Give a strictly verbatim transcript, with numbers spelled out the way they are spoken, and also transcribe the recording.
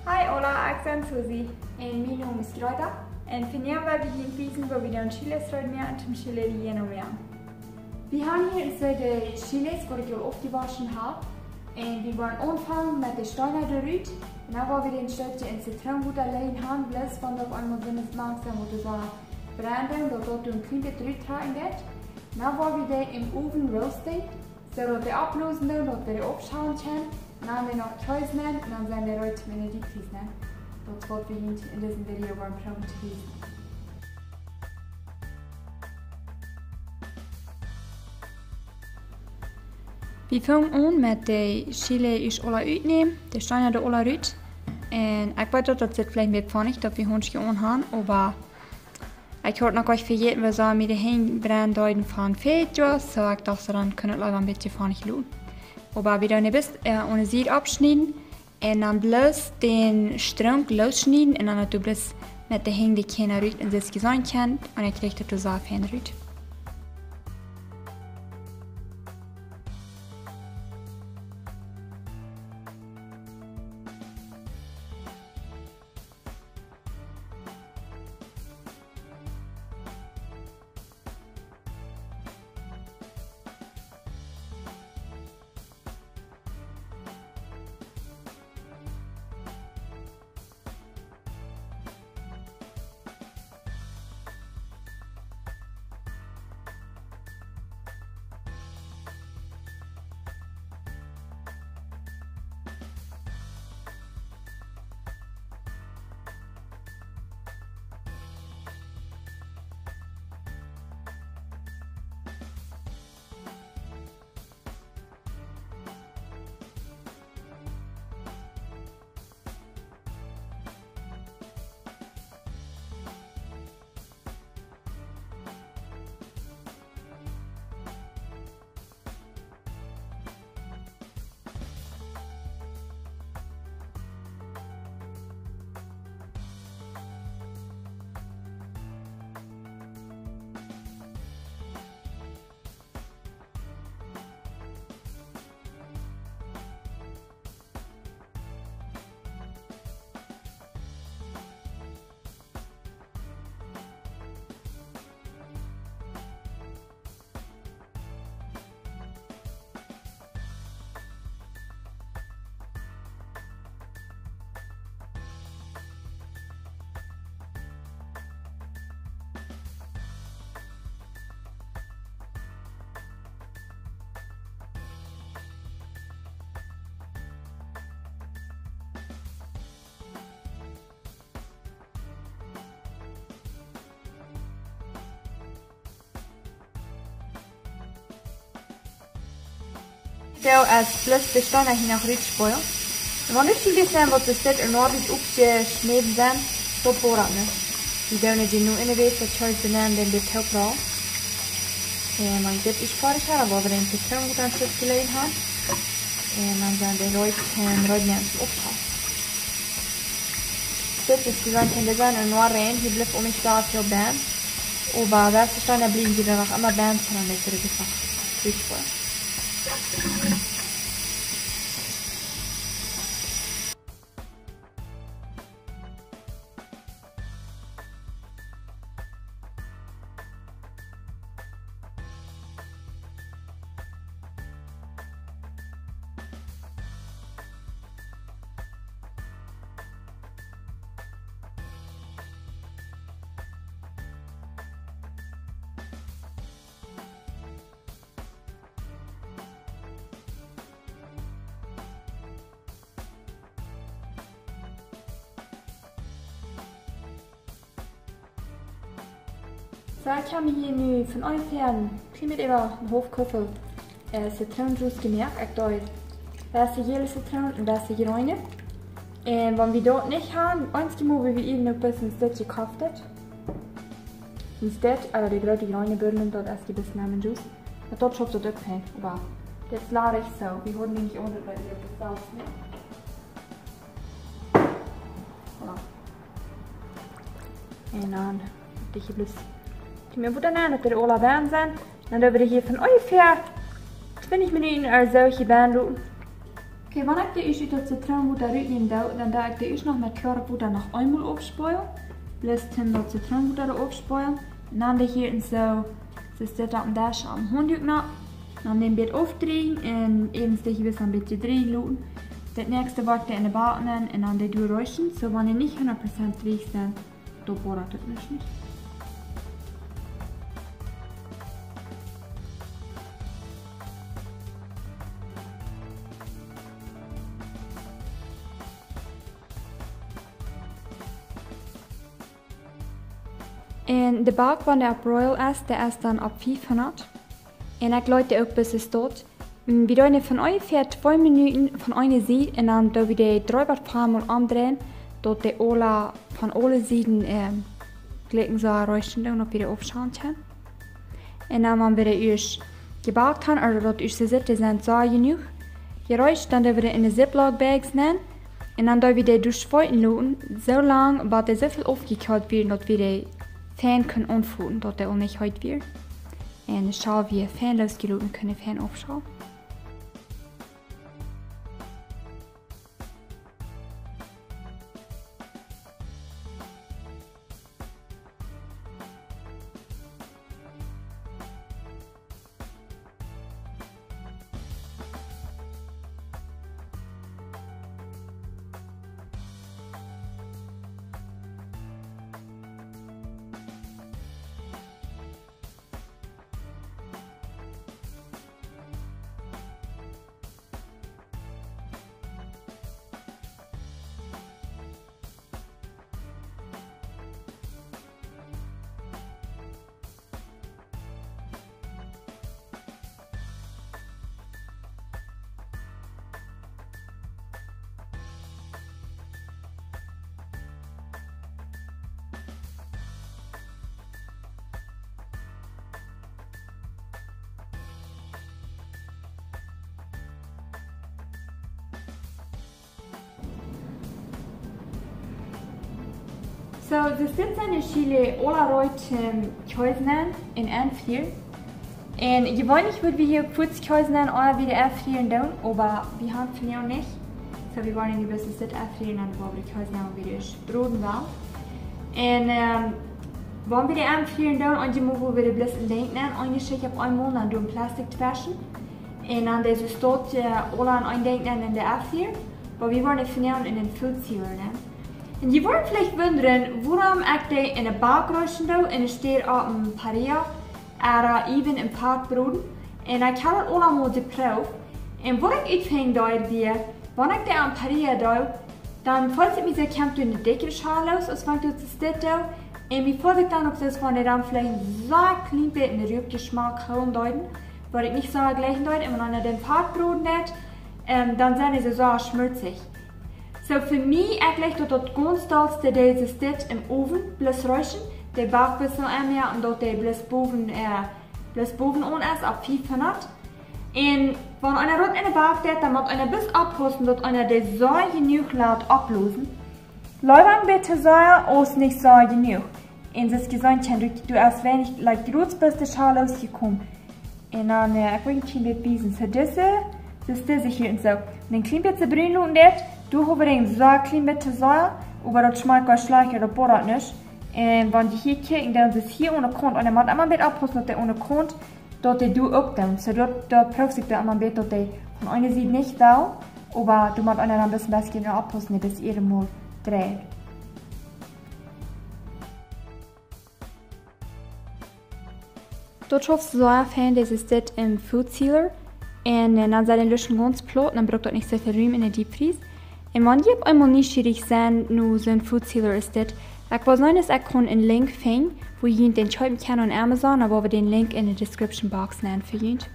Hi aula, ekj sie Susi. Un mien Nomen es Greta. Un vondoag well wie junt wiesen, woo wie de Chiles reed moaken toom Chile relleno moaken. Wie haben hia eenje Chiles, waut ekj aul aufjewoschen hab. Un wie woaren aunfangen met de Steena doa rut. Un dan woa wie dän Stekj en Zitroonwota läajen haben, bloos wan doa opp eemol soo een Schmak sent, waut doa soo brennen, daut daut een kjlien bät ruttrakjen deit. Dan woa wie dee em Owen roosten, soo daut dee opplosen doonen, daut wie dee aufschalen kjennen. Un dan dee noch kjreisen un dan sent dee reed toom en de Deepfries nämen. Daut es waut wie junt en dise Video woaren proowen to wiesen. Wie fangen aun met de Chile ieescht aula utnämen, de Steena doa aula rut. Un ekj weet daut, daut sitt veleicht een bät funny, daut wie Hauntjes aun haben, oba ekj haud noch goanich vejäten, woo sea mie de Henj brennen deeden von Fäajoa, soo ekj docht, soo dan kunn et leewa een bät funny loten. Oba wie doonen dee bloos, äh, aun de Sied aufschnieden un dan bloos dän Stroom loosschnieden un dan daut doa bloos met de Henj de Kjarna rut un soo es jeseenen kjennen un ekj kjrieech daut doa sea fein rut. Soo, aus bloos de Steena hia noch rut spolen. Un wan nich jie wissen, waut de Stekj en Noa bät utjeschnäden sent, daut woat daut nich. Wie doonen dee nu en de Wäs, daut kjemt benn dän bät toop rauf. Un wan dit es foadich, dan woa wie dän Zitroonwota aun Stekj jeläajen haben. Un dan sent dee reed, ähm, reed moaken toom oppschalen. Dit es, dee sent, kjennen dee sent en Noa rein, hia blift uk nich sea väl benn. Oba wan dee Steena bliewen, dee dan noch emma benn sent, dan es daut eefach goot fa. Soo, ekj hab mie hia nu von onjefäa een kjlien bät äwa een haulf Kuffel, äh, Zitroonjuice jemoakt. Ekj doo wesse jäle Zitroon un wesse jreene. Un wan wie daut nich haben, eenjemol, woo wie äwen uk bloos een Stekj jekoft haben. Een Stekj, oba dee groote jreene Buddel, daut es dee best Lemon Juice. Daut schauft daut uk fein, oba dit es ladich soo. Wie haben nich aundret, wiels wie daut selfst nich. Voilà. Un dan doo ekj bloos dee mea Botta aun, daut dee aula benn sent. Dan doo wie dee hia von onjefäa twintich Minuten ooda soo hia benn loten. Okay, wan ekj dee ieescht ut daut Zitroonwota rutnämen doo, dan doo ekj dee ieescht noch met kloaret Wota noch eemol aufspälen. Bloos toom daut Zitroonwota doa aufspälen. Un dan dee hia en soo, soo dit opp dän Desch opp een Haundach noch. Dan dän bät aufdrieejen un äwent dee hia bloos een bät drieejen loten. Daut näakjste woa ekj dee enne Bak nämen un dan dee derch räuschen. Soo, wan dee nich hundat Prozent drieech sent, dan bodat daut nich. Un de Bak, wan dee opp Royal es, dee es dan opp fiefhundat. Un ekj lot dee uk bat see stoat. Mm, wie doonen dee fa onjefäa twee Minuten von eene Sied un dan doo wie dee dree bat fiew mol omdreien, daut dee aula von aule Sieden, ähm, jlikj soo räuschen doonen, daut wie dee aufschalen kjennen. Un dan, wan wie dee ieescht jebakt haben, aulsoo daut ieescht sitt, dee sent soo jenuach jeräuscht, dan doo wie dee enne Ziploc Bags nämen. Un dan doo wie dee derchschweeten loten, soo lang, bat dee soo väl aufjekjeelt wieren, daut wie dee fein kjennen aunfoten, daut dee aul nich heet wieren. Un de Schaal wia fein loosjeloten, kjennen fein aufschalen. Soo, dit sent de Chili aula reed, ähm, Kjees nämen un enfrieren. Un jeweenlich wudd wie hia fuaz Kjees nämen, ea wie dee enfrieren doonen, oba wie haben dee nu nich. Soo, wie woaren dee nu bloos dit enfrieren un dan woa wie dee Kjees nämen, ea wie dee broden wellen. Un, ähm, wan wie dee enfrieren doonen, eenjemol woa wie dee bloos en Denkj nämen, eene Schicht opp eemol, dan derch een Plastik tweschen. Un dan dee soo stoat, äh, aula en een Denkj nämen en dee enfrieren. Oba wie woaren dee vondoag en een Food Sealer nämen. Un jie woaren veleicht wundren, wuarom ekj dee enne Bak räuschen doo, enne Städ opp een Parrilla, ooda even em Fat broden. Un ekj hab daut aula mol jeprooft. Un waut ekj utfunk doawäajen, wan ekj dee opp een Parrilla doo, dan feelt ekj mie soo, kjemt doa eene dikjre Schaal loos, aus wan ekj daut soo dit doo. Un mie feelt ekj dan uk soo, aus wan dee dan veleicht soo kjlien bät een Rüakjeschmack haben deeden, waut ekj nich soo jleichen deed. Un wan eena dee em Fat broden deit, ähm, dan sent dee soo, soo schmulzich. Soo, fa mie, ekj jleich daut daut gaunz dollste Deel es dit em Owen, bloos räuschen, dee Bak bloos noch emma, un daut dee bloos bowen, äh, bloos bowen aun es, opp fiefhundat. Un wan eena daut enne Bak deit, dan mott eena bloos oppaussen, daut eena dee soo jenuach lat opplosen. Leewa een bät soo aus nich soo jenuach. Un soo aus jeseenen, du, du hast weinich, like, rutschbeste Schaal loosjekomen. Un dan, äh, ekj well een kjlien bät wiesen. Soo dise, soo dise hia un soo. Un een kjlien bät soo brun loten dit. Du hast een soo kjlien bät soo, oba daut schmakjt gaunz schlajcht, daut bodat nich. Un wan jie hia kjikjen, dan es hia aune Kaunt. Un dan mott eena een bät oppaussen, daut dee aune Kaunt, daut dee doa uk dan. Soo daut, daut proowt sikj dan een bät, daut dee von eene Sied nich well, oba du motst dan een bät, bät oppaussen, daut dee ieescht mol dreien. Daut schauft soo sea fein, dit es dit em Food Sealer. Un, äh, dan sent dee Luschen gaunz plaut, dan brukt daut nich soo väl Rum enne Deepfries. Un wan jie opp eemol nieschierich sent no soon Food Sealer es dit, ekj well seenen, aus ekj kaun een Link finjen, wua jie dän kjeepen kjennen aun Amazon, oba wie woaren dän Link enne Description Box nämen fa junt.